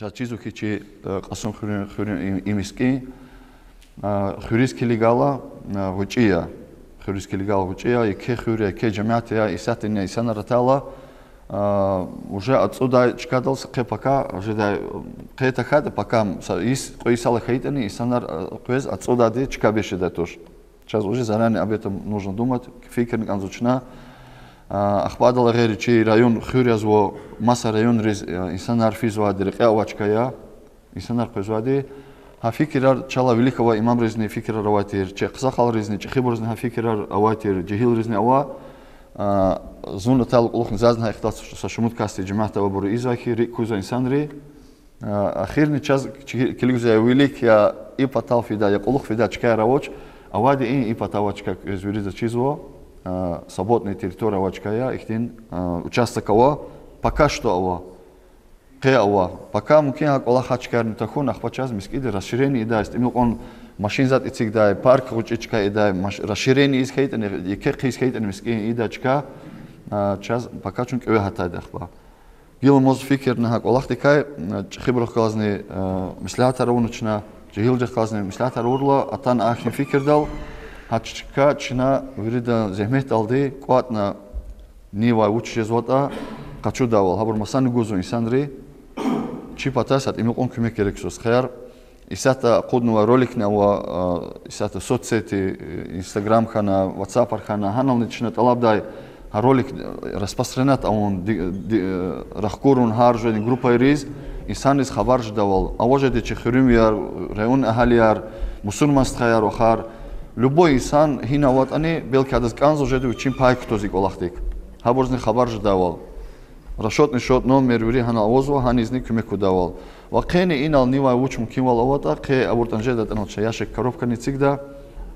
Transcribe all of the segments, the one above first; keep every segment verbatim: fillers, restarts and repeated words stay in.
Чаз чизва хьи, чи, э, Кьасумхуьруьн, хуьруьн и, и мискӀин, э, хуьруьз килигайла, э, гъвечӀи я. Хуьруьз килигайла гъвечӀи я, еке хуьр я, еке жемят я, исятда инсанар атайла, э, уже ацӀудай чкадал са къе пака, уже дай, э, къе тахьайтӀа пака, са йис, кьве йисалай хьайитӀани инсанар, э, къвез ацӀудайди чка бес жедай туш. Чаз уже заранее об этом нужно думать, фикирни кӀанзава чна. А, ахпа адалай гъейри чи район хуьр язва, маса районриз, э, инсанар физвайди, рекье авай чка я, инсанар къвезвайди. Гьа фикирар чалай вилик авай имамризни фикирар авай тир, чи акьсакъалризни, чӀехибурузни гьа фикирар авай тир, жегьилризни ава. А, зун атайла кьулухъни зазни гьа ихтилат са шумуд касди жемятда авайбуру ийизвай хьи, рикӀ кузвай инсанри. А, эхирни чаз чи-, килигзава я вилик я и патал фидай, я кьулухъ фидай чкаяр авач, авайди и, и патав авай чка квез вирида чизва, а, свободный территория авай чка я, ихьтин, а, участок ава, пока что ава, къе ава. Пока мумкин я гьа кӀвалах гьа чкайрини тахьун, ахпа чаз мискӀинди расширение ийидай, тӀимил кьван машин затӀ эцигдай, парк гъвечӀи чка ийидай, маш-, расширение ийиз хьайитӀани, еке хъийиз хьайитӀани мискӀин ийидай чка, а, чаз пока чун кӀеве гьатайди ахпа. Гила муз фикирна гьа кӀвалахдикай, э, чӀехибурухъ галазни, э, меслятар авуна чна, жегьилрихъ галазни меслятар авурла, атана ахьтин фикирдал, гьа чка чна вирида зегьметдалди кӀватӀна, нивай вуч жезватӀа къачудайвал. Гьабур масанни гузва инсанри, чи патаз са тӀимил кьван куьмек герек жезва, стхаяр. Исятда акъуднавай роликни ава, а, исятда соцсети, э, Instagram хьана, WhatsApp-ар хьана, гьанални чна тӀалабдай гьа ролик, э, распространять авун, ди-, ди-, э, рахкурун гьар жуьредин группайриз, инсанриз хабар жедайвал. Ава жеди чи хуьруьнвияр, район агьалияр, мусурман стхаяр, вахар. Любой инсан гьина аватӀани, белки адаз кӀанзава жеди вичин пай кутаз и кӀвалахдик. Гьабурузни хабар жедайвал. Расчётный счёт, номер вири гьана авазва, гьанизни куьмек гудайвал. Ва къени инал нивай вуч мумкинвал аватӀа, къе абуртӀан жедатӀа инал чна ящик, коробкани эцигда.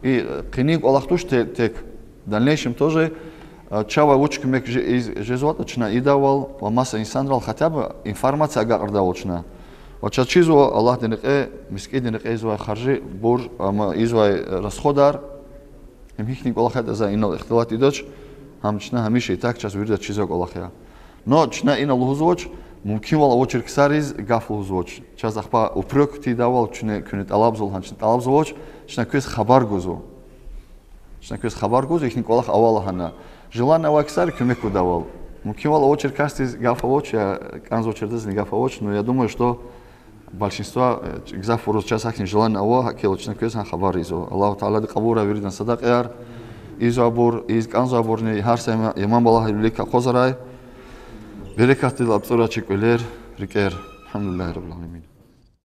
И, э, къенин кӀвалах туш те-, тек. В дальнейшем тоже, э, чавай вуч куьмек же-, ийиз жезватӀа чна ийидайвал, ва маса инсанрал хотя бы информация агакьардайвал чна. Ва чаз чизва Аллагьдин рекье, мискӀиндин рекье ийизвай харжибур, амма ийизвай, э, расходар, им гьихьтин кӀвалах ятӀа за инал ихтилат ийидач, гьам чна гьамиша и так чаз виридаз чизвай кӀвалах я. Но чна инал лугьузвач, мумкинвал авачир ксариз гаф лугьузвач. Чаз ахпа упрёк тийидайвал, чуьне, куьне тӀалабзава лагьана чна тӀалабзавач, чна квез хабар гузва. Чна квез хабар гуз, ихьтин кӀвалах ава лагьана. Желание авай ксари куьмек гудайвал. Мумкинвал авачир касдиз гаф авач, я кӀанзавачирдазни гаф авач, но я думаю, что большинство, э, гзафбуруз чаз гьахьтин желание ава, гьакӀ хьайила чна квез гьа хабар ийизва. Аллагьу Таалади кьабулрай виридан садакьаяр, ийизвайбур, ийиз кӀанзавайбурни, гьар са има-, иман балагьдилай вилик акъвазарай, берекатдилай ацӀурай чи кӀвалер, рикӀер. Альгьамдулиллагьи Раббил аламин.